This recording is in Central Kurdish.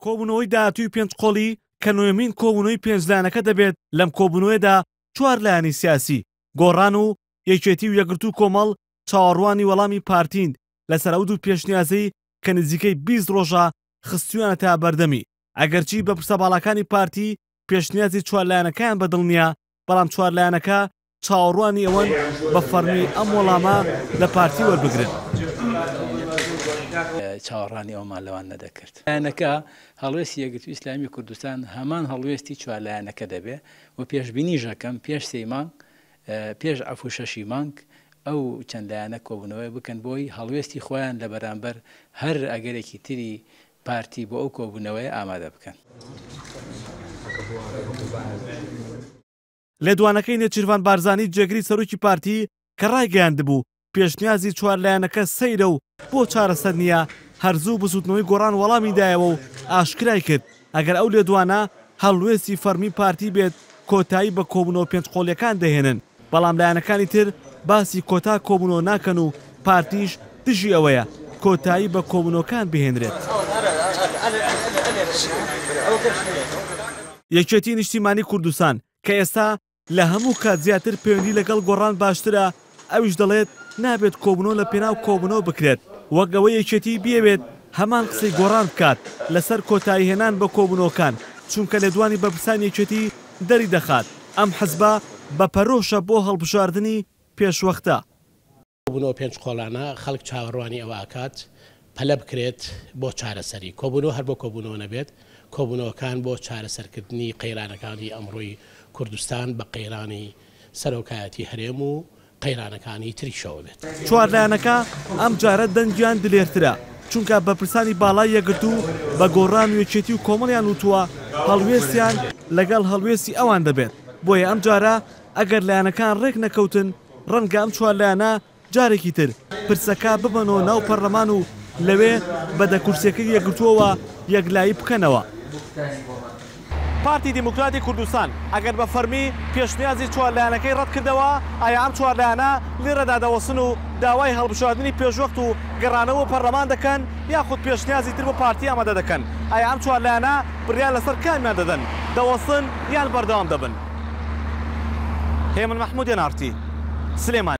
کۆبوونەوەی داهاتووی پێنجقۆڵی کە نۆیەمین کۆبوونەوەی پێنج لایەنەکە دەبێت، لەم کۆبوونەوەیەدا چوار لایەنی سیاسی، گۆڕان و یەکێتی و یەکگرتوو کۆمەڵ چاوەڕوانی وەڵامی پارتین لەسەر ئەو دوو پێشنیازەی کە نزیکەی 20 ڕۆژە خستویانەتە بەردەمی. ئەگەرچی بەرپرسە باڵاکانی پارتی پێشنیازی چوار لایەنەکەیان بەدڵ نییە، بەڵام چوار لایەنەکە چاوەڕوانی ئەوەن بە فەڕمی ئەم وەڵامە لە پارتی وەربگرن. چاوەڕانی ئەوەمان لەوان نەدەکرد. لایەنەکە، هەڵوێستی یەکگرتووی ئیسلامی کوردستان هەمان هەڵوێستی چوار لایەنەکە دەبێ و پێشبینیش ئەکەم پێش سێی مانگ، پێش عەفوو شەشی مانگ ئەو چەند لایەنە کۆبوونەوەیە بکەن بۆی هەڵوێستی خۆیان لە بەرامبەر هەر ئەگەرێکی تری پارتی بۆ ئەو کۆبوونەوەیە ئامادە بکەن. لێدوانەکەی نێچیرڤان بارزانی جێگری سەرۆکی پارتی کە ڕایگەیاندبوو پێشنیازی چوار لایەنەکە سەیرە و بۆ چارەسەر نییە، هەر زوو بزووتنەوەی گۆڕان وەڵامی دایەوە و ئاشکرای کرد ئەگەر ئەو لێدوانە هەڵوێستی فەڕمی پارتی بێت کۆتایی بە کۆبوونەوە پێنجقۆڵییەکان دەهێنن، بەڵام لایەنەکانی تر باسی کۆتا کۆبوونەوە ناکەن و پارتیش دژی ئەوەیە کۆتایی بە کۆبوونەوەکان بهێنرێت. یەکێتی نیشتیمانی کوردستان کە ئێستا لە هەموو کات زیاتر پەیوەندی لەگەڵ گۆڕان باشترە، ئەویش دەڵێت نابێت کۆبوونەوە لە پێناو کۆبوونەوە بکرێت، وەک ئەوەی یەکێتی بیەوێت هەمان قسەی گۆڕان بکات لەسەر کۆتاییهێنان بە کۆبوونەوەکان، چونکە لێدوانی بەرپرسانی یەکێتی دەریدەخات ئەم حزبە بە پەرۆشە بۆ هەڵبژاردنی پێشوەختە. کۆبوونەوە پێنجقۆڵانە، خەڵک چاوەڕوانی ئەوە ئەکات پەلە بکرێت بۆ چارەسەری. کۆبوونەوە هەر بۆ کۆبوونەوە نەبێت، کۆبوونەوەکان بۆ چارەسەرکردنی قەیرانەکانی ئەمڕۆی کوردستان بە قەیرانی سەرۆکایەتی هەرێم و قەیرانەکانی تریشەوە بێت. چوار لایەنەکە ئەمجارە دەنگیان دلێرترە، چونکە بەرپرسانی باڵای یەکگرتوو بە گۆڕان و یەکێتی و کۆمەڵیان وتووە هەڵوێستیان لەگەڵ هەڵوێستی ئەوان دەبێت، بۆیە ئەمجارە ئەگەر لایەنەکان رێک نەکەوتن رەنگە ئەم چوار لایەنە جارێکی تر پرسەکە ببەنەوە ناو پەرلەمان و لەوێ بە دە کورسیەکەی یەکگرتووەوە یەکلایی بکەنەوە. پارتی دیموکراتی کوردستان ئەگەر بە فەرمی پێشنیازی چوار لایەنەکەی ڕەتکردەوە، ئایا ئەم چوار لایەنە لێرەدا دەوەستن و داوای هەڵبژاردنی پێشوەخت و گەڕانەوە بۆ پەرلەمان دەکەن یاخود پێشنیازی تر بۆ پارتی ئامادە دەکەن؟ ئایا ئەم چوار لایەنە بڕیار لەسەر کامیان دەدەن، دەوەستن یان بەردەوام دەبن؟ هێمن مەحمود، ئێن ئاڕ تی، سلێمانی.